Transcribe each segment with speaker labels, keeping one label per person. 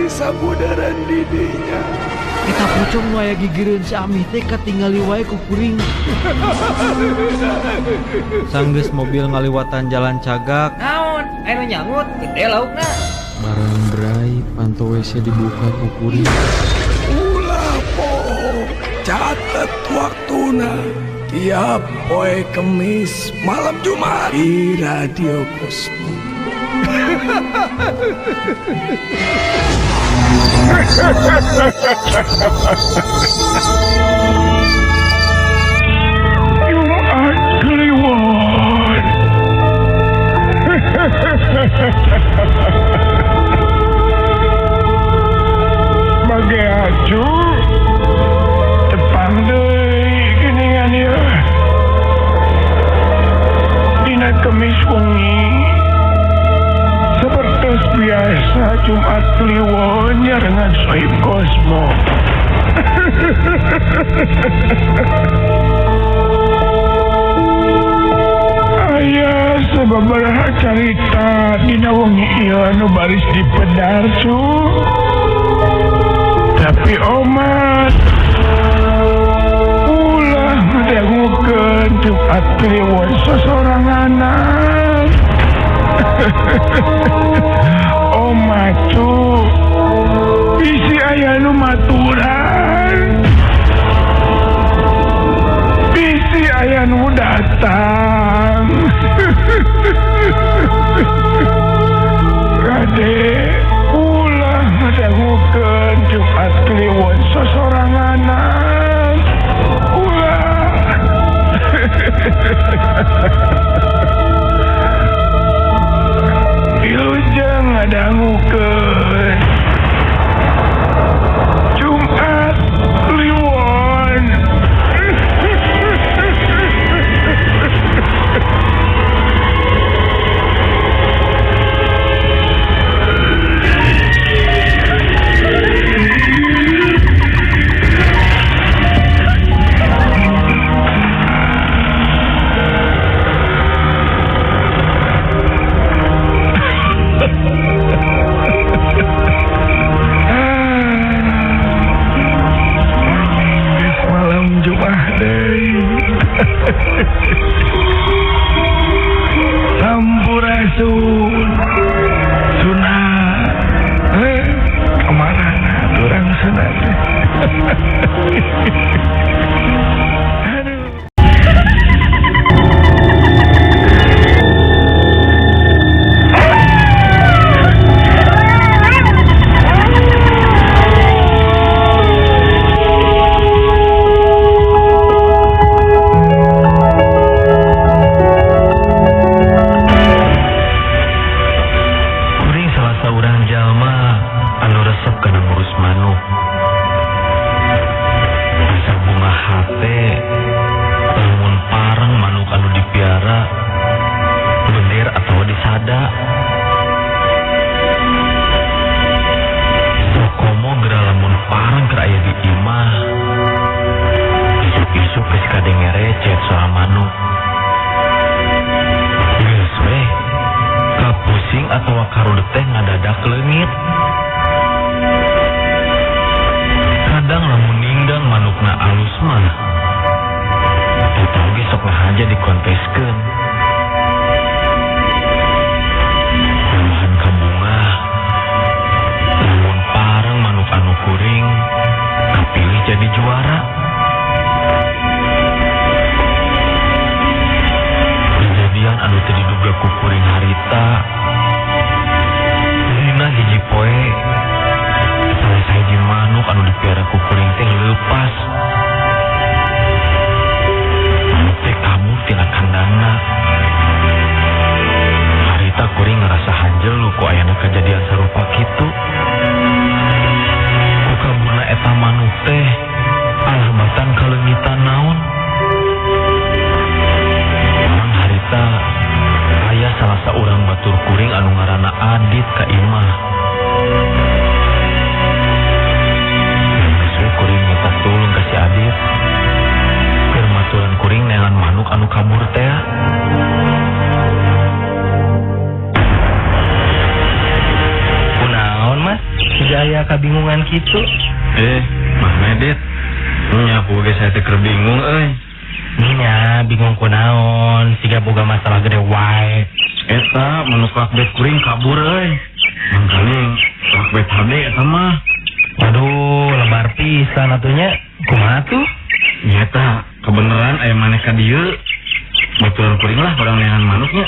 Speaker 1: di sabudaran didinya.
Speaker 2: Eta pocong nu aya gigireun si Amih teh katingali wae ku kuring.
Speaker 3: Sanggeus mobil ngaliwatan jalan cagak.
Speaker 4: Naon? Aya nu nyangut, gede laukna.
Speaker 3: Barang bray, panto WC dibuka ku kuring.
Speaker 1: Ulah poho, catet waktuna. Tiap poe Kemis malam Jumat di Radio Kosmo.
Speaker 5: Jumat Kliwon. Mage acu tepang deui geuningan ieu. Dina Kemis wengi seperti biasa Jumat Kliwon nyarengan Sohib Kosmo. Aya sababaraha carita dina wengi ieu anu baris dipedar cu. Tapi omat ulah ngadangukeun Jumat Kliwon sosoranganan. Omat cu, bisi aya nu maturan, bisi aya nu datang. Kade ulah ngadangukeun Jumat Kliwon sosoranganan. Ulah. Wilujeng ngadangukeun Jumat Kliwon. Malam Jumat deui. Sampurasun. Sunah. Kamarana urang sunah teh. Aduh.
Speaker 6: Kuring salah saurang jalma anu resep kana ngurus manuk. Asa bunga hate lamun pareng manuk anu dipiara bender atawa disada. Sokomo geura lamun pareng keur aya di imah. Isuk-isuk geus kadenge recet soal manuk. Geus weh, kapusing atawa karudet teh ngadadak leungit. Kadang lamun ninggang manukna alus mah, eta oge sok ngahaja dikonteskeun. Tambahan kabunga, lamun pareng manuk anu kuring kapilih jadi juara. Kejadian anu teu diduga ku kuring harita, dina hiji poe salah sahiji manuk anu dipiara ku kuring teh leupas. Manuk teh kabur tina kandangna. Harita kuring ngarasa hanjelu ku ayana kejadian sarupa kitu. Ku kaburna eta manuk teh alah batan kaleungitan naon. Memang harita aya salah saurang batur kuring anu ngaranna Adit ka imah. Geus we kuring minta tulung ka si Adit. Keur maturan kuring neangan manuk anu kabur teh.
Speaker 7: Kunaon mas? Siga
Speaker 4: aya kabingungan kitu?
Speaker 3: Mah Medit. Nya ge saya teh keur bingung euy.
Speaker 4: Nya bingung kunaon, siga boga masalah gede wae.
Speaker 3: Eta manuk lakbet kuring kabur euy. Mangkaning lakbet hade eta mah.
Speaker 4: Waduh, lebar pisan atunya. Kumaha tuh?
Speaker 3: Nyata kebeneran aya maneh ka dieu. Baturan kuring lah barang neangan manuknya.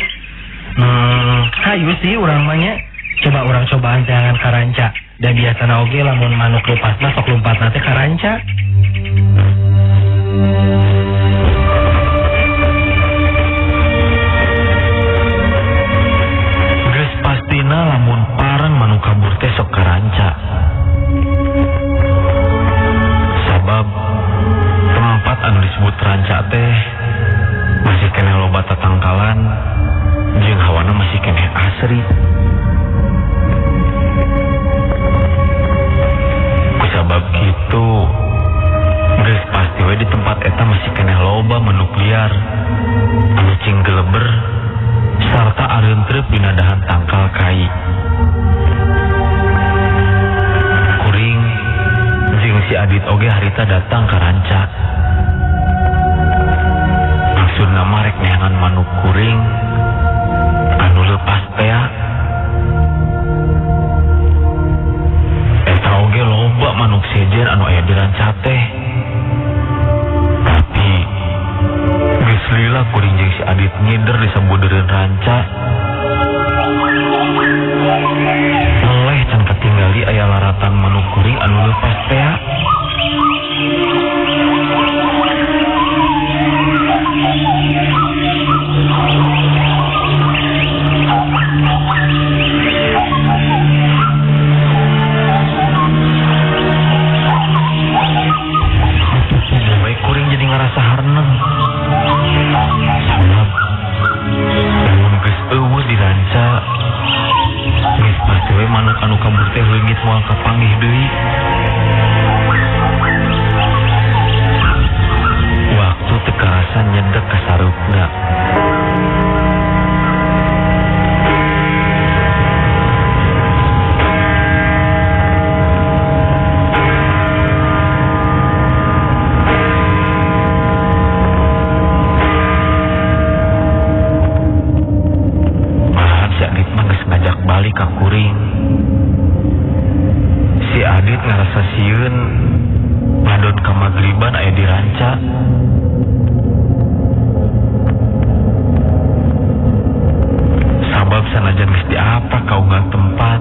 Speaker 4: Hayu sih urang mah nya. Coba urang cobaan jangan karanca. Da biasana oge lamun manuk leupas mah sok lompatna teh karanca.
Speaker 6: Geus pastina lamun pareng manuk kabur teh sok karanca. Sabab tempat anu disebut ranca teh masih keneh loba tatangkalan jeung hawana masih keneh asri. Kusabab kitu geus pasti we di tempat eta masih keneh loba manuk liar anu cing geleber sarta areuntreup dina dahan tangkal kai. Kuring jeung si Adit oge harita datang ka ranca. Maksudna mah rek neangan manuk kuring anu leupas tea. Eta oge loba manuk sejen anu aya di ranca teh. Tapi geus lila kuring jeung si Adit ngider di sabudeureun ranca. Meleh can katinggali aya laratan manuk kuring anu leupas tea. Baik kuring jadi ngerasa harneng. Sabab lamun geus eueuh di ranca, geus pasti we manuk anu kabur teh leungit moal kapanggih deui. Waktu teu karasa nyedek ka sareupna. Malahan si Adit mah geus ngajak balik ka kuring. Si Adit ngarasa sieun ngadon ka magriban aya di ranca. Sabab sanajan geus diapa ka unggal tempat,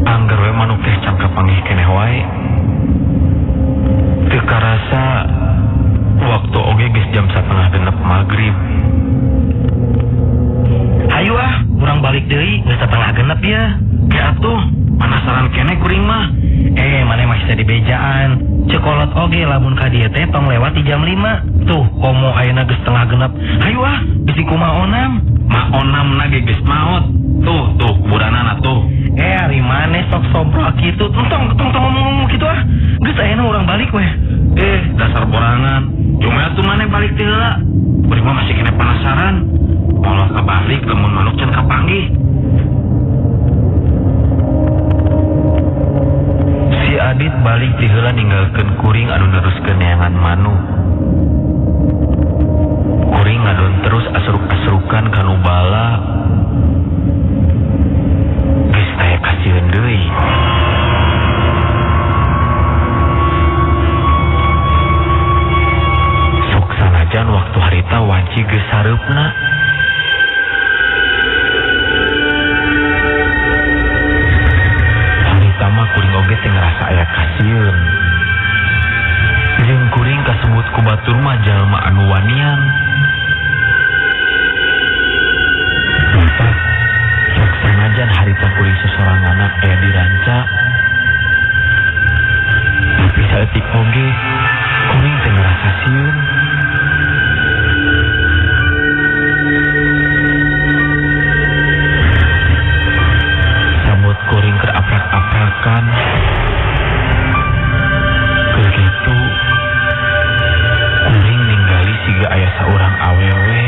Speaker 6: angger we manuk teh can kapanggih keneh wae. Teu karasa waktu oge geus jam 5:30 magrib.
Speaker 4: Hayu ah, urang balik deui, geus 5:30 ya.
Speaker 3: Ke atuh, penasaran keneh kuring mah.
Speaker 4: Maneh mah bisa dibejaan. Cekolot oge lamun ka dieu teh tong lewat di jam 5. Tuh, komo ayeuna geus 5:30. Hayu ah, bisi kumaha onam.
Speaker 3: Ma onam na ge geus maot. Tuh, tuh kuburanana tuh.
Speaker 4: Ari maneh sok sobrol kitu. Tong tong ngomong-ngomong kitu ah. Geus ayeuna urang balik weh.
Speaker 3: Dasar borangan. Cuma atuh maneh balik teh heula. Kuring mah masih keneh penasaran. Moal kabalik lamun manuk can kapanggih.
Speaker 6: Si Adit balik ti heula ninggalkeun kuring anu neruskeun neangan manuk. Kuring ngadon terus asruk-asrukan kanu bala. Geus taya kasieun deui. Sok sanajan waktu harita wanci geus sareupna. Harita mah kuring oge teh ngerasa aya kasieun. Jeung kuring kasebut ku batur mah jalma anu wanian. Mata sok sanajan harita kuring sosoranganna aya di ranca. Tapi saeutik oge kuring teh ngerasa sieun. Sabot kuring keur aprak-aprakan. Keur kitu kuring ningali siga aya saurang awewe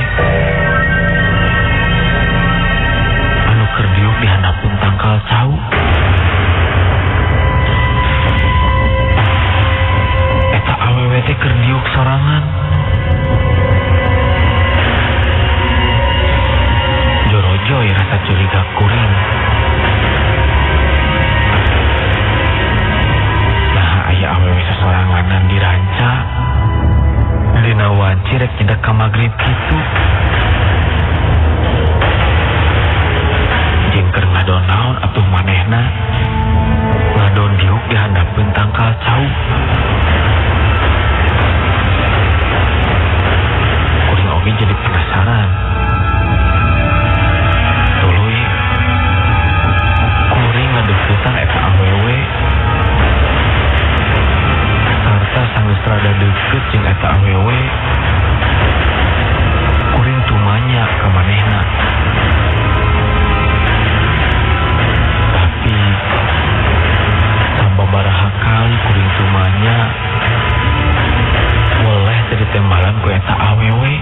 Speaker 6: anu keur diuk di handapeun tangkal cau. magrib kitu. Jeung keur ngadon naon atuh manehna ngadon diuk di handapeun tangkal cau. Kuring oge jadi penasaran. Tuluy kuring ngadeuketan eta awewe sarta sanggeus rada deukeut jeung eta awewe. Kuring tumanya ka manehna. Tapi sababaraha kali kuring tumanya boleh jadi tembalan ku eta awewe.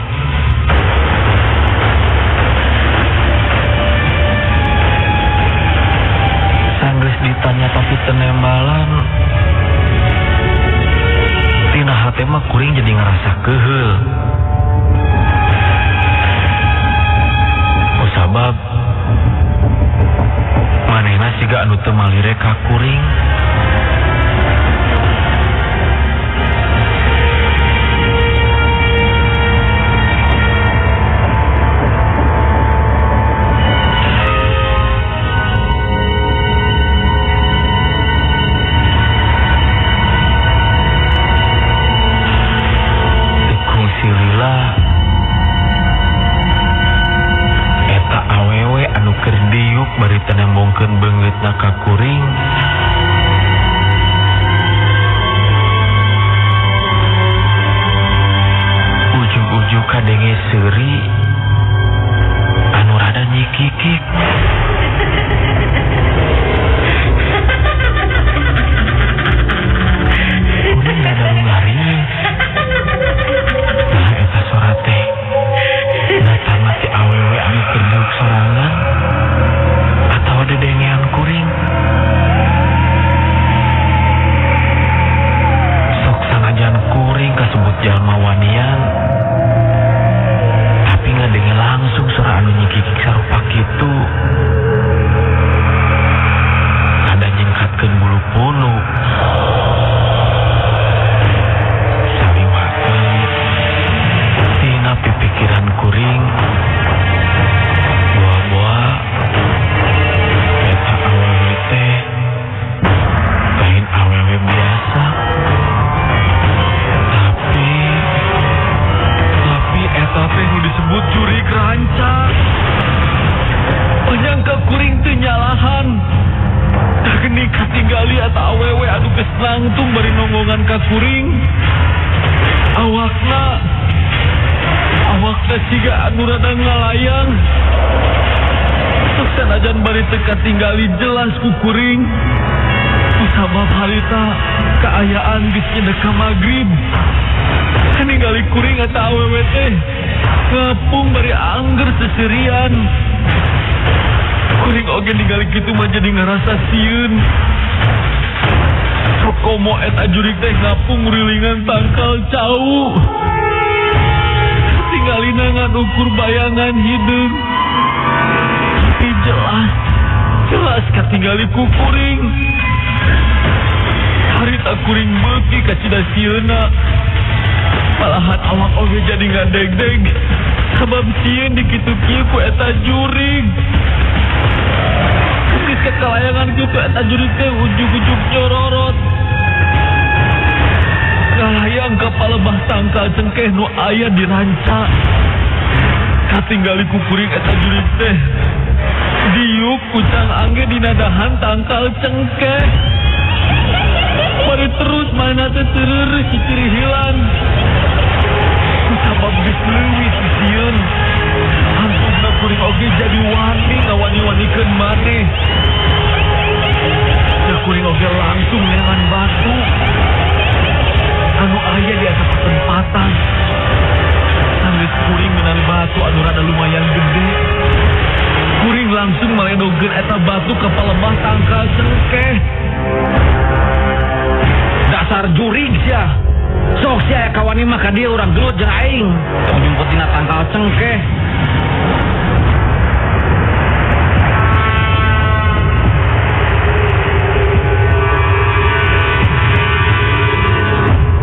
Speaker 6: Sanggeus ditanya tapi tenembalan, tina hate mah kuring jadi ngerasa keheul. Kusabab manehna siga anu teu malire ka kuring. Bari tenembongkeun beungeutna ka kuring. Ujug-ujug kadenge seuri anu rada nyikikik. Kuring rada ngaring. Nah eta sora teh datang ti awewe anu keur diuk sorangan atawa dedengean kuring. Sok sanajan kuring kasebut jalma wanian, tapi ngadenge langsung sora anu nyikikik sarupa kitu. Rada nyengkatkeun bulu punu. Sawiwakeun tina pipikiran kuring, boa-boa eta awewe teh lain awewe biasa, tapi eta teh nu disebut jurig ranca. Panyangka kuring teu nyalahan. Geni katinggali eta awewe anu geus nangtung bari nonggongan ka kuring. Awakna siga anu rada ngalayang. Sok sanajan bari teu katinggali jelas ku kuring. Kusabab harita kaayaan geus nyedek ka magrib. Ningali kuring eta awewe teh ngapung bari angger seserian. Kuring oge ningali kitu mah jadi ngarasa sieun. Sok komo eta jurig teh ngapung ngurilingan tangkal cau. Tinggalina ngan ukur bayangan hideung. Tapi jelas katinggali ku kuring. Harita kuring beuki kacida sieuna. Malahan awak oge jadi ngadeg-deg sabab sieun dikitu kieu ku eta jurig. Geus kakalayangan kitu eta jurig teh ujug-ujug nyororot. Ngalayang ka palebah tangkal cengkeh nu aya di ranca. Katinggali ku kuring eta jurig teh diuk kucang angge dina dahan tangkal cengkeh. Bari terus mana teh teureureuh ciciri hilang. Kusabab geus leuwih ti sieun, hantupna kuring oge jadi wani ngawani-wanikeun maneh. Da kuring oge langsung neangan batu anu aya di atas tempatan. Sanggeus kuring menang batu anu rada lumayan gede, kuring langsung maledogeun eta batu ka palebah tangkal cengkeh.
Speaker 4: Dasar jurig sia. Sok sia kawani mah ka dieu urang gelut jeung aing. Tong jumput dina tangkal cengkeh.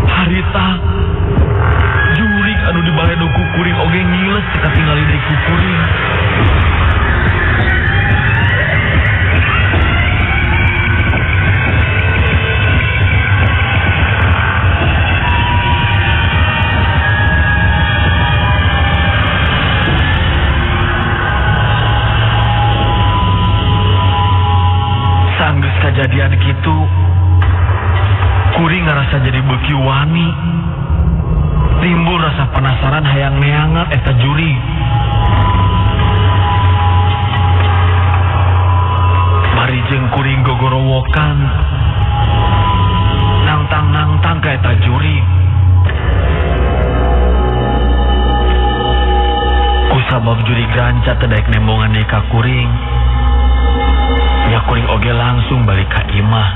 Speaker 6: Harita jurig anu dibaledog ku kuring kajadian kitu kuring ngarasa jadi beuki wani. Timbul rasa penasaran hayang neangan eta jurig. Bari jeung kuring gogorowokan nangtang-nangtang ka eta jurig. Kusabab jurig ranca teu daek nembongan deui ka kuring, nya kuring oge langsung balik ka imah.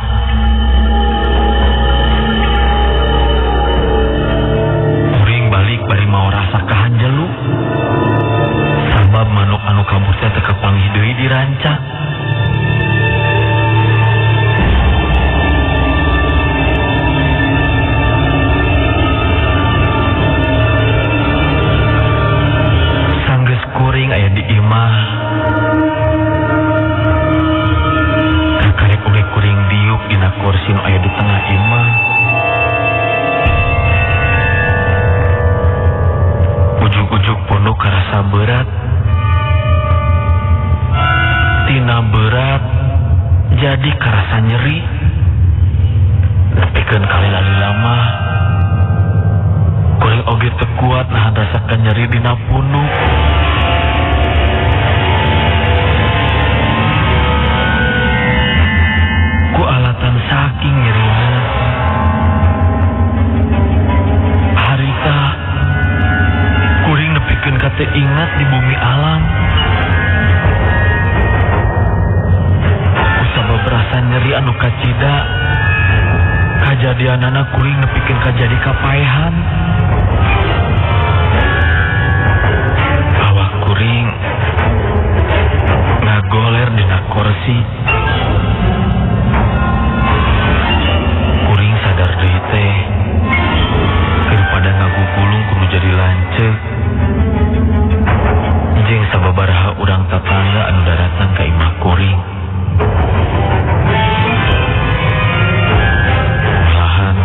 Speaker 6: Kuring balik bari mau rasa kahanjelu, sabab manuk anu kabur teh teu kapanggih deui di ranca. Sanggeus kuring aya di imah, kakarek oge kuring diuk dina kursi nu aya di tengah imah. Ujug-ujug pondok karasa berat. Tina berat jadi karasa nyeri. Nepikeun kali lama kuring oge teu kuat nahan rasa nyeri dina punuk. Ku alatan saking nyerina, harita kuring nepikeun ka teu ingat di bumi alam. Kusabab rasa nyeri anu kacida, kajadianana kuring nepikeun ka jadi kapaehan. Awak kuring ngagoler dina kursi. Kuring sadar deui teh keur pada ngagugulung kudu jadi lanceuk. Jeung sababaraha urang tatangga anu daratang ka imah kuring. Malahan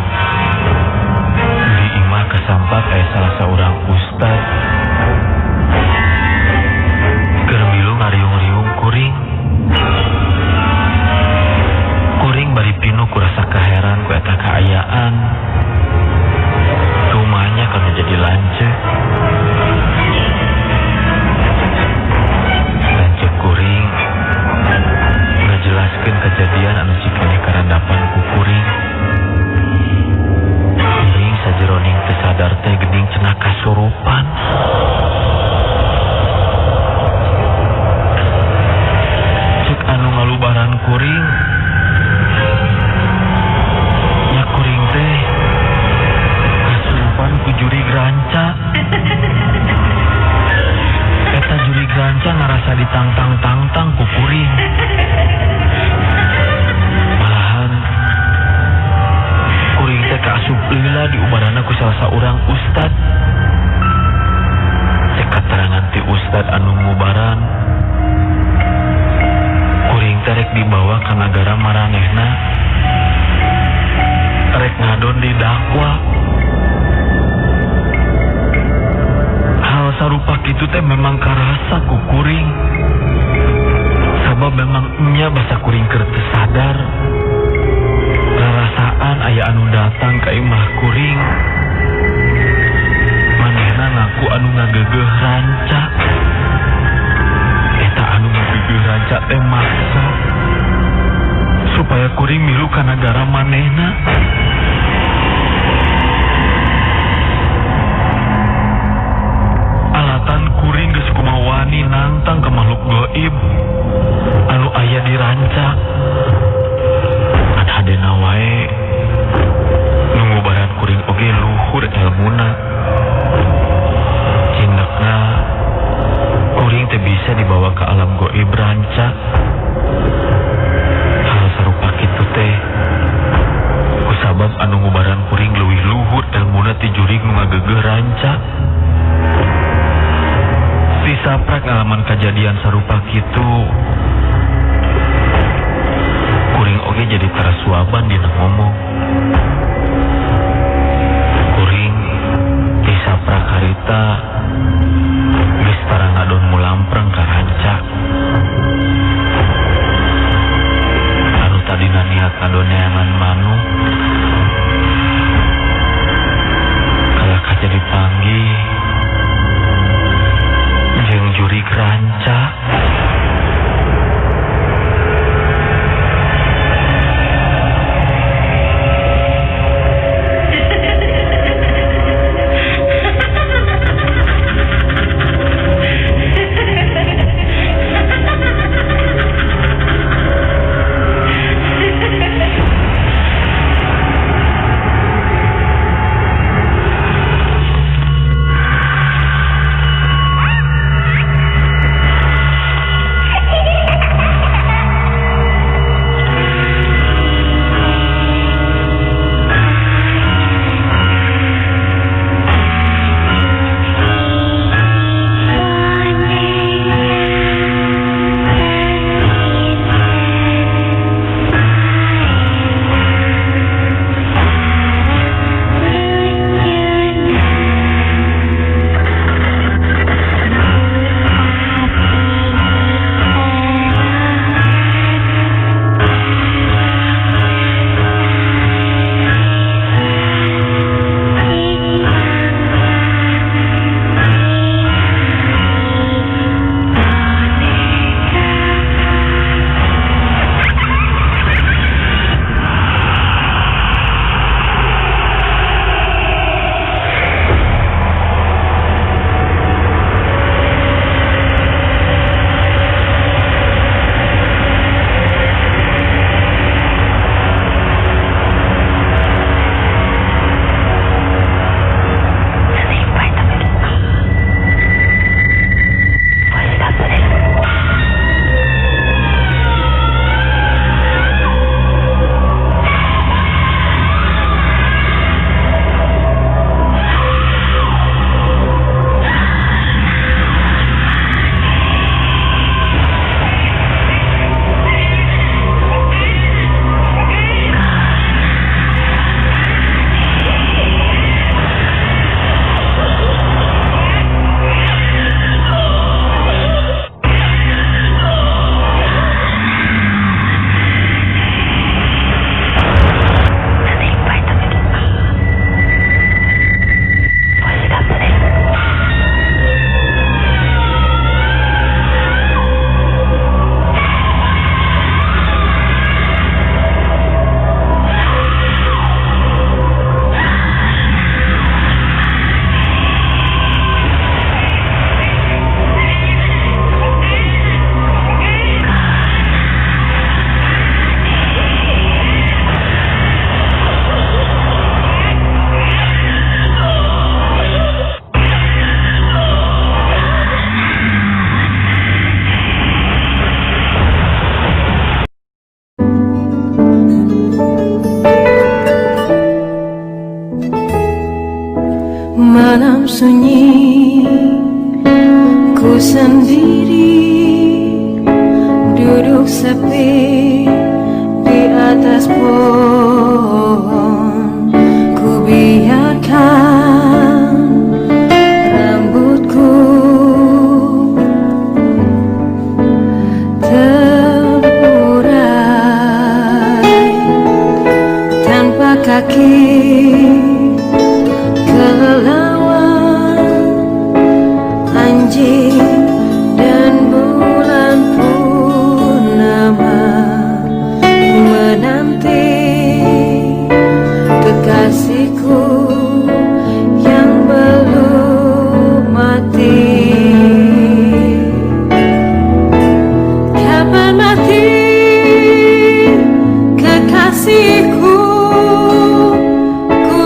Speaker 6: di imah kasampak aya salah saurang ustad keur milu ngariung-riung kuring. Kuring bari pinuh ku rasa kaheran ku eta kaayaan. Rumahnya kana jadi lanceuk. Lanceuk kuring ngajelaskeun kejadian anu cikeneh karandapan ku kuring. Kuring sajeroning teu sadar teh geuning cenah kasurupan. Cek anu ngalubaran kuring, nya kuring teh kasurupan ku jurig ranca. Eta jurig ranca ngarasa ditangtang-tangtang ku kuring. Malahan kuring teh kaasup lila diubarana ku salah saurang ustad. Cek katerangan ti ustad anu ngubaran, kuring teh rek dibawa ka nagara maranehna, rek ngadon didakwa. Hal sarupa kitu teh memang karasa ku kuring. Sabab memang nya basa kuring keur teu sadar. Rarasaan aya anu datang ka imah kuring. Manehna ngaku anu ngageugeuh ranca. Eta anu ngageugeuh ranca teh maksa supaya kuring milu ka nagara manehna. Alatan kuring geus kumaha wani nantang ka makhluk gaib anu aya di ranca. Kan hadena wae nu ngubaran kuring oge luhur elmuna. Cindekna kuring teh bisa dibawa ke alam gaib ranca. Hal sarupa kitu teh kusabab anu ngubaran kuring leuwih luhur elmuna ti jurig nu ngageugeuh ranca. Tisaprak ngalaman kejadian sarupa kitu, kuring oge jadi tarasuaban dina ngomong. Kuring tisaprak harita geus tara ngadon mulampreng ka ranca. Anu tadina Kalah kado neangan manuk, kalah ka jadi panggih jeung jurig ranca.
Speaker 7: Malam sunyi, ku sendiri duduk sepi di atas pohon. Ku biarkan rambutku terurai tanpa kaki kelelawar, anjing, dan bulan purnama menanti kekasihku yang belum mati. Kapan mati kekasihku? Ku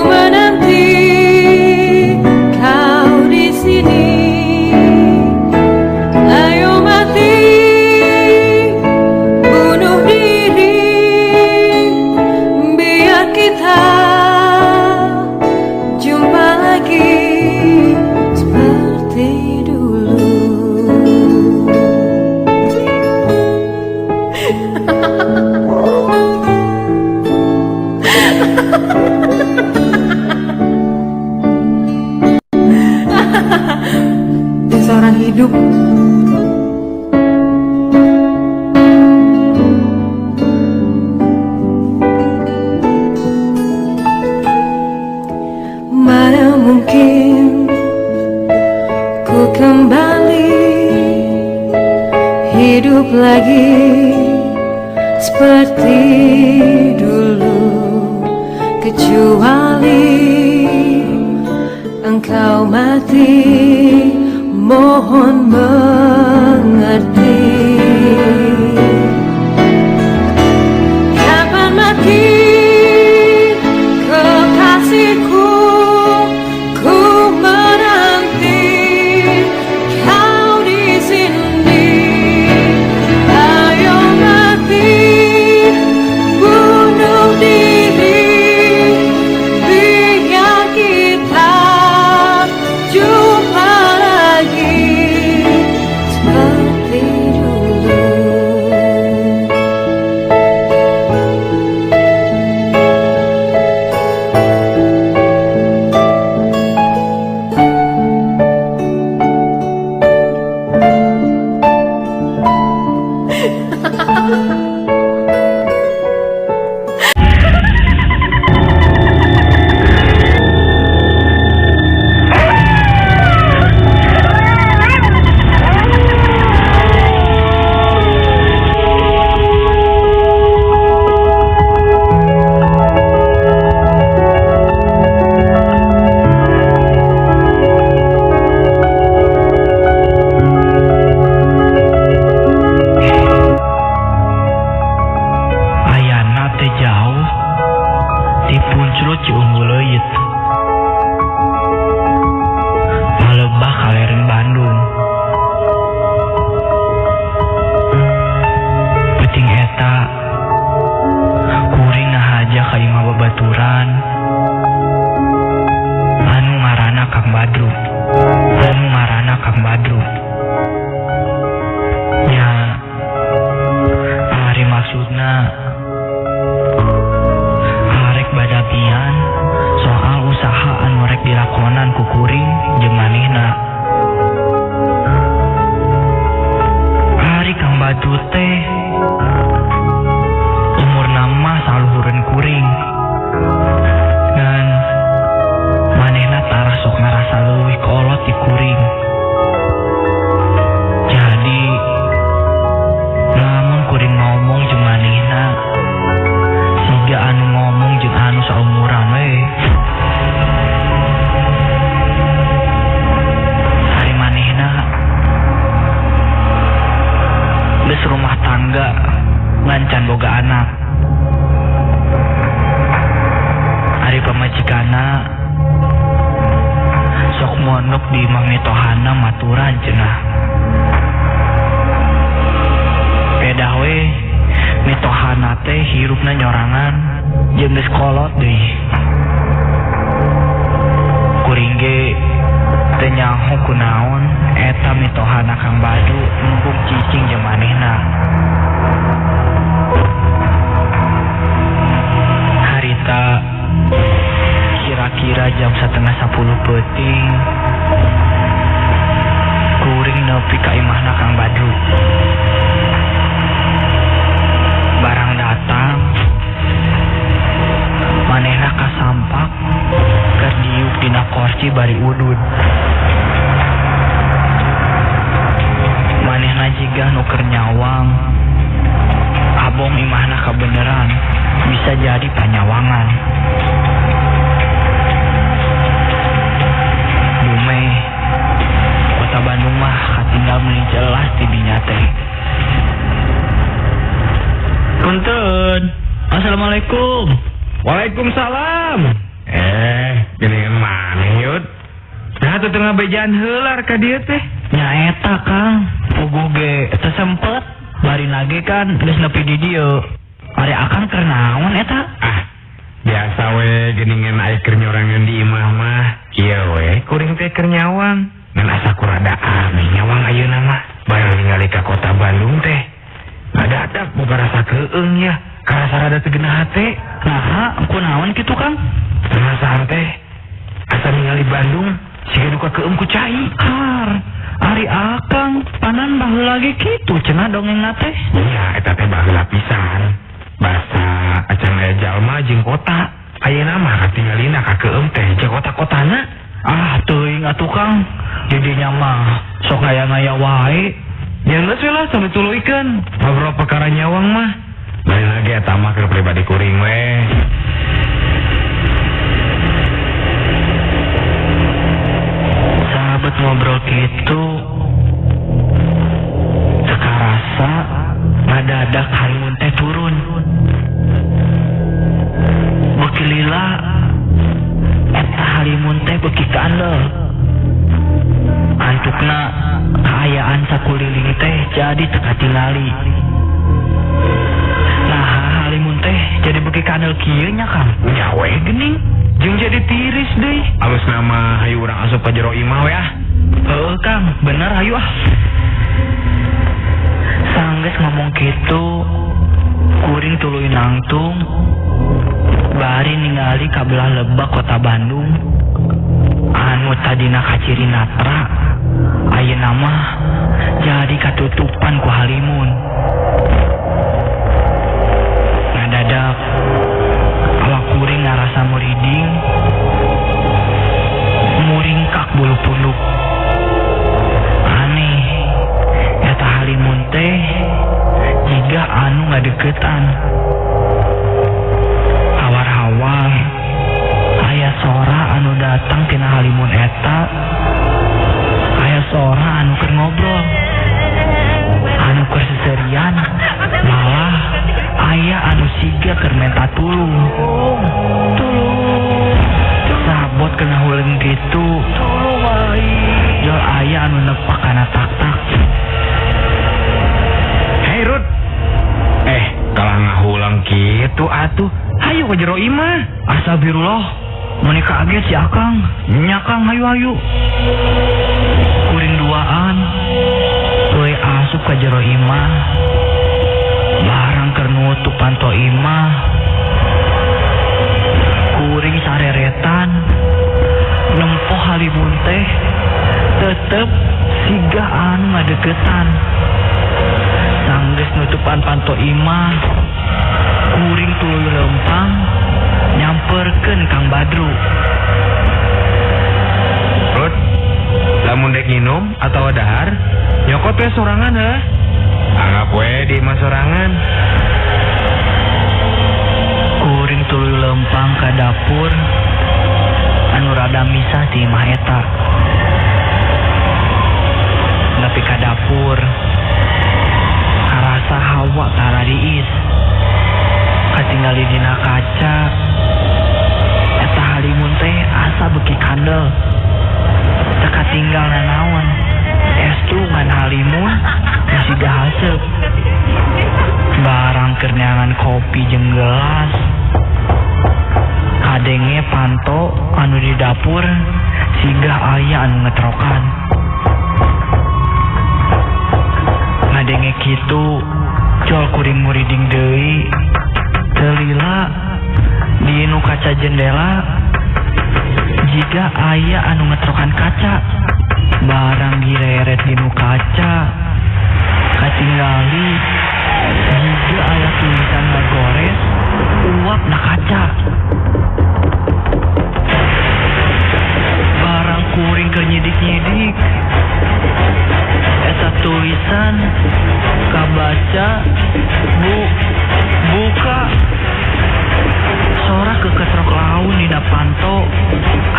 Speaker 7: lagi seperti dulu, kecuali engkau mati, mohon mengerti. Kapan mati kekasihku, ku menanti kau di sini. Ayo mati, bunuh diri, biar kita jumpa lagi seperti dulu.
Speaker 4: Ayana teh jauh ti Punclut Ciungguleuit. Palebah kaleren Bandung. Peuting eta kuring ngahaja ka imah babaturan anu ngaranna Kang Badru. Anu ngaranna Kang Badru. Nya ari maksudna arek badapian soal usaha anu rek dilakonan ku kuring jeung manehna. Ari Kang Badru teh umurna mah saluhureun kuring. Ngan manehna tarah sok ngarasa leuwih kolot ti kuring. Jadi lamun kuring ngomong jeung manehna siga anu ngomong jeung anu saumuran we. Ari manehna geus rumah tangga ngan can boga anak. Ari pamajikanna sok mondok di imah mitohana maturan cenah. Pedah we mitohana teh hirupna nyorangan jeung geus kolot deui. Kuring ge teu nyaho kunaon eta mitohana Kang Badru embung cicing jeung manehna. Harita kira-kira jam 9:30 peuting kuring nepi ka imahna Kang Badru. Barang datang manehna kasampak keur diuk dina korci bari udud. Manehna jiga nu keur nyawang abong imahna kabeneran bisa jadi panyawangan. Dumeh kota Bandung mah katinggal meuni jelas ti dinya teh. Punten. Assalamualaikum.
Speaker 3: Waalaikumsalam. Gini mana yud? Nah, tuh tengah bejaan heular ka dieu teh.
Speaker 4: Nya eta Kang, puguh ge teu sempet. Bari nage kan geus nepi di dieu. Ari akang keur naon eta?
Speaker 3: Ah, biasa we geuningan aya keur nyorangan di imah mah. Ieu we kuring teh keur nyawang. Ngan asa ku rada aneh nyawang ayeuna mah. Barang ningali ka kota Bandung teh. Adadak boga rasa keung ya, karasa rada teu genah hate.
Speaker 4: Naha, kunaon kitu Kang?
Speaker 3: Perasaan teh asa ningali Bandung siga duka keung ku cai.
Speaker 4: Har, ari akang panan baheula ge kitu cenah dongengna teh.
Speaker 3: Nya eta teh baheula pisan. Basa acan aya jalma jeung kota. Ayeuna mah katingalina ka keum teh jeung kota-kotana.
Speaker 4: Ah, teuing atuh Kang. Didinya mah sok ngaya-ngaya wae.
Speaker 3: Yang geus we lah tong dituluykeun. Ngobrol perkara nyawang mah. Lain lagi eta mah keur pribadi kuring we.
Speaker 4: Sahabat ngobrol gitu sekarasa ngadadak halimun teh turun. Beuki lila eta halimun teh beuki kandel. Antukna kaayaan sakuliling teh jadi teu katingali. Nah, halimun teh jadi beuki kandel kieu nya Kang.
Speaker 3: Nya we geuning. Jeung jadi tiris deui. Alus nama hayu urang asup ka jero imah we ah.
Speaker 4: Heueuh Kang, bener hayu ah. Sanggeus ngomong kitu, kuring tuluy nangtung bari ningali ka belah lebak kota Bandung anu tadina kaciri natra ayeuna mah jadi katutupan ku halimun. Ngadadak awak kuring ngarasa muriding, muringkak bulu punduk. Aneh, eta halimun teh jiga anu ngadeukeutan. Hawar-hawar aya sora anu datang tina halimun eta. Aya sora anu keur ngobrol, anu keur seserian, malah aya anu siga keur menta tulung. Tulung. Sabot kena huleung kitu. Tulung aing. Jol aya anu nepak kana tak-tak.
Speaker 3: Hei Rut. Kalah ngahulang kitu atuh. Hayu ka jero imah.
Speaker 4: Astagfirullah. Meni kaget si Akang. Nya Kang hayu-hayu. Kuring duaan tuluy asup ka jero imah. Barang keur nutup panto imah, kuring sareretan nempo halimun teh tetep siga anu ngadeukeutan. Sanggeus nutupan panto imah, kuring tuluy leumpang nyamperkeun Kang Badru.
Speaker 3: Rut, lamun dek nginum atawa dahar, nyokot we sorangan heuh. Anggap we di imah sorangan.
Speaker 4: Kuring tuluy leumpang ka dapur anu rada misah di imah eta. Nepi ka dapur, karasa hawa taradiis. Katingali dina kaca, eta halimun teh asa beuki kandel. Teu katinggal nanaon, estu ngan halimun siga haseup. Barang keur neangan kopi jeung gelas, kadenge panto anu di dapur siga aya anu ngetrokan. Ngadenge kitu, jol kuring muriding deui. Teu lila di nu kaca jendela jiga aya anu ngetrokan kaca. Barang gireret di nu kaca, katingali jiga aya tulisan ngagores uap na kaca. Barang kuring keur nyidik-nyidik, eta tulisan kabaca bu buka. Sora keketrok laun dina panto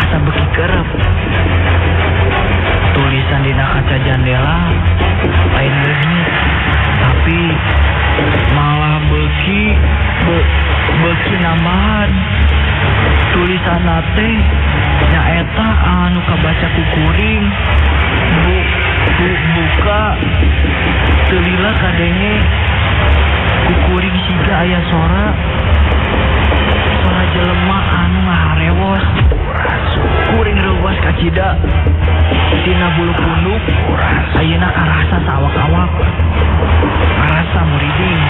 Speaker 4: asa beuki kerep. Tulisan dina kaca jandela lain leungit, tapi malah beuki beuki nambahan. Tulisanna teh nyaeta anu kabaca ku kuring bu bu buka. Teu lila kadenge ku kuring siga aya sora sora jelema anu ngaharewos. Kuring reuwas kacida tina bulu punduk ayeuna karasa sawak-awak, karasa muriding.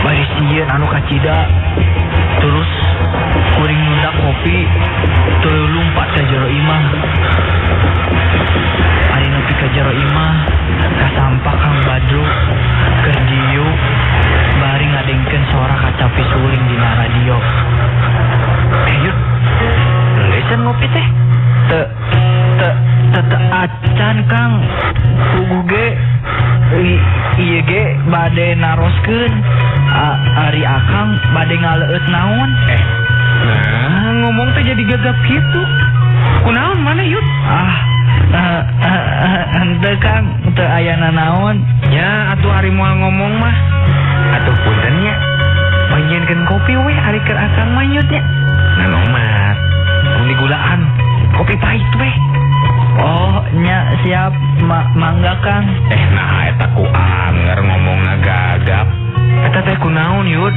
Speaker 4: Bari sieun anu kacida. Terus kuring nundak kopi tuluy lumpat ka jero imah. Ari nepi ka jero imah kasampak Kang Badru keur dieu bari ngadengkeun sora kacapi suling dina radio. Yuk, leuseun ngopi teh. Teu teu teu acan Kang. Puguh ge Teraskeun. Ari akang bade ngaleueut naon?
Speaker 3: Nah, ngomong teh jadi gagap kitu. Kunaon maneh Yud?
Speaker 4: Henteu Kang, teu aya nanaon.
Speaker 3: Ya, atuh ari moal ngomong mah. Atuh punten nya. Panjenkeun kopi we ari keur akang mah Yud nya. Nah, omat. Tong digulaan. Kopi pahit we.
Speaker 4: Oh, nya siap mangga Kang.
Speaker 3: Nah eta ku anger ngomongna gagap. Eta teh kunaon Yud?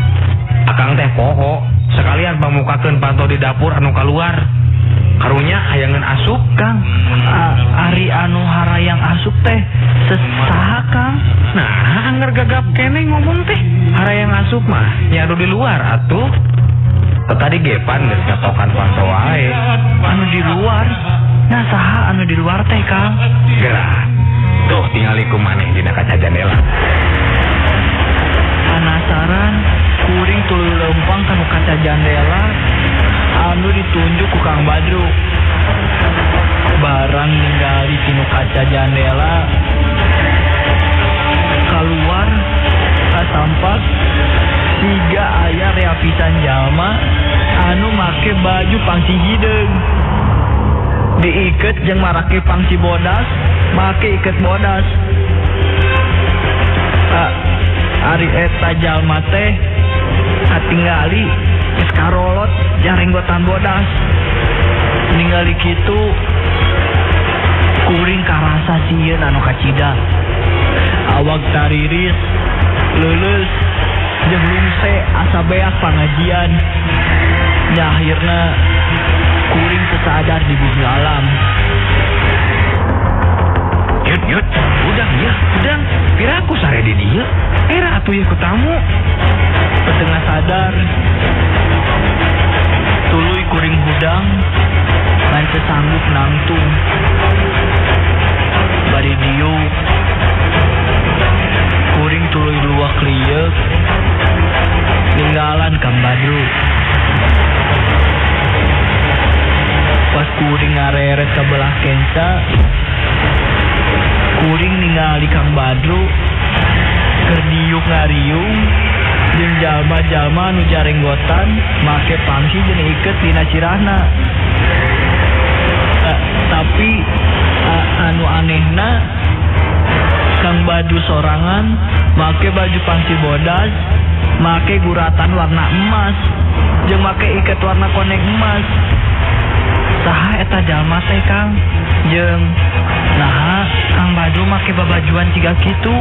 Speaker 3: Akang teh poho. Sekalian pamukakeun panto di dapur anu kaluar. Karunya hayangeun asup
Speaker 4: Kang. Ari anu harayang asup teh saha Kang?
Speaker 3: Nah, anger gagap keneh ngomong teh. Harayang asup mah nya anu di luar atuh. Tadi gepan geus ngatokan panto wae.
Speaker 4: Anu di luar? Nah, saha anu di luar teh Kang?
Speaker 3: Geura. Tuh tingali ku maneh dina kaca jandela.
Speaker 4: Penasaran kuring tuluy leumpang kanu kaca jandela anu ditunjuk ku Kang Badru. Barang ningali tinu kaca jandela keluar kasampak siga aya rea pisan jalma anu make baju pangsi hideung. Diiket jeung marake pangsi bodas, make iket bodas. Ari eta jalma teh katingali geus karolot jarenggotan bodas. Ningali kitu kuring karasa sieun anu kacida. Awak tariris, leuleus, jeung lungse asa beak pangajian. Nya akhirna kuring teu sadar di bumi alam.
Speaker 3: Yud, Yud, udang ya, udang. Piraku sare di dieu. Era atuh ieu ku tamu.
Speaker 4: Setengah sadar tuluy kuring hudang ngan teu sanggup nangtung. Bari diuk kuring tuluy luak lieuk ninggalan Kang Badru. Pas kuring ngareret ka belah kenca, kuring ningali Kang Badru keur diuk ngariung jeung jalma-jalma nu jarenggotan make pangsi jeung iket dina cirahna. Tapi anu anehna Kang Badru sorangan make baju pangsi bodas, make guratan warna emas jeung make iket warna koneng emas. Saha eta jalma teh Kang? Jeung naha Kang Badru make babajuan siga kitu?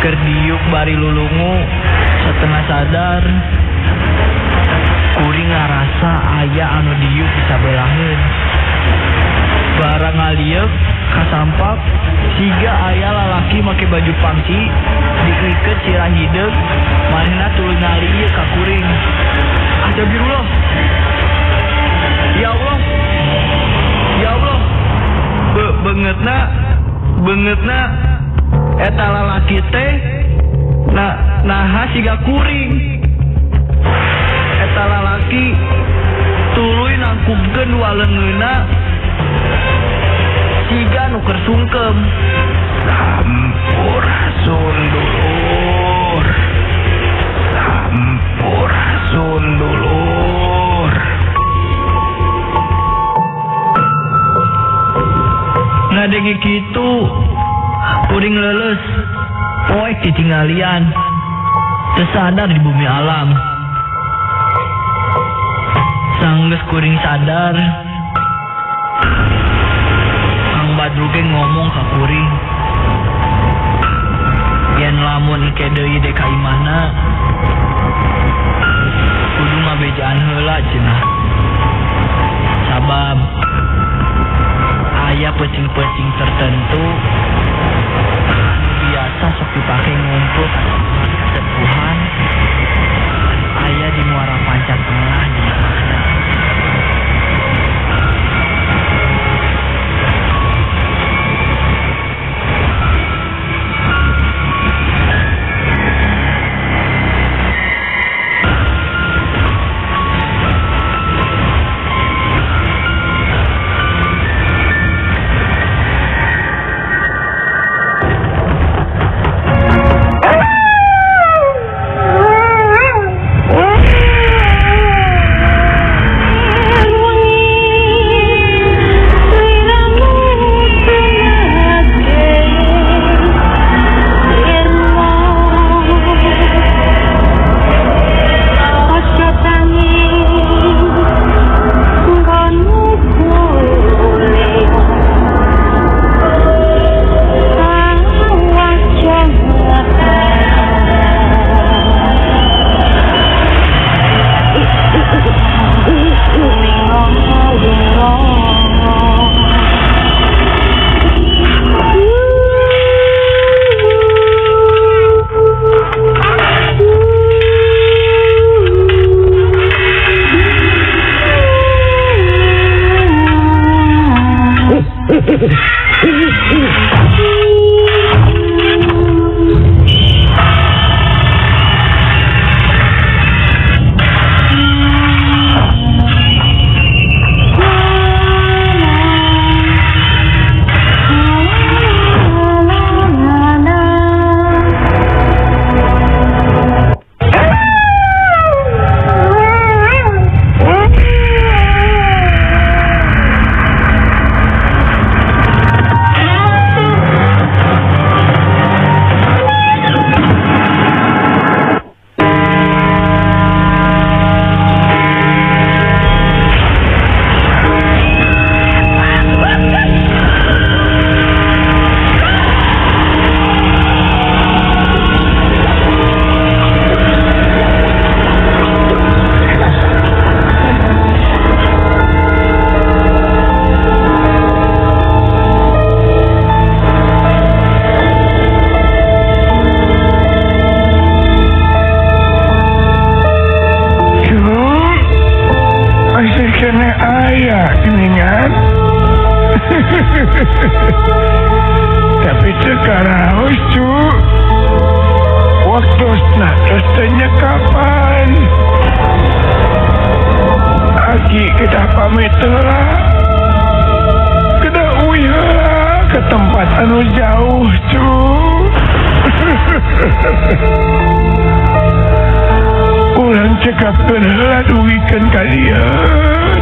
Speaker 4: Keur diuk bari lulungu setengah sadar kuring ngarasa aya anu diuk di sabelaheun. Barang ngalieuk kasampak siga aya lalaki make baju pangsi diiket sirah hideung, manehna tuluy ngalieu ka kuring. Astagfirullah. Ya Allah. Ya Allah. Beungeutna eta lalaki teh naha siga kuring. Eta lalaki tuluy nangkupkeun dua leungeunna siga nu keur sungkem.
Speaker 1: Sampurasun dulur. Sampurasun dulur.
Speaker 4: Ngadenge kitu kuring leuleus poek ditinggalian teu sadar di bumi alam. Sanggeus kuring sadar, Kang Badru ge ngomong ka kuring yen lamun engke deui dek ka imahna kudu ngabejaan heula cenah. Sabab aya peucing-peucing tertentu biasa sok dipake ngumpul kasepuhan aya di Muara Pancar Tengah di imahna.
Speaker 5: Aki kedah pamit heula. Kedah uih heula ke tempat anu jauh, cu. Urang cekapkeun heula dugikeun ka dieu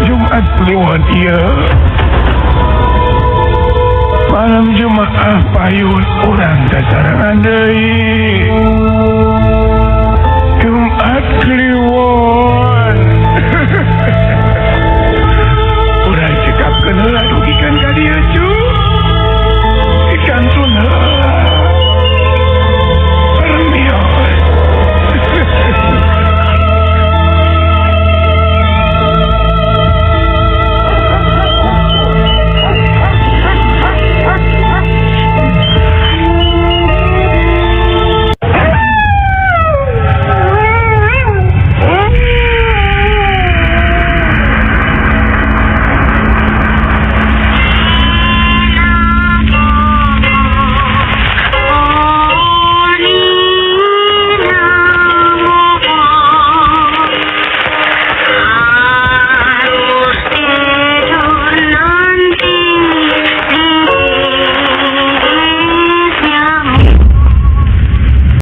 Speaker 5: Jumat Kliwon ieu. Malam Jumaah payun urang sasarengan deui.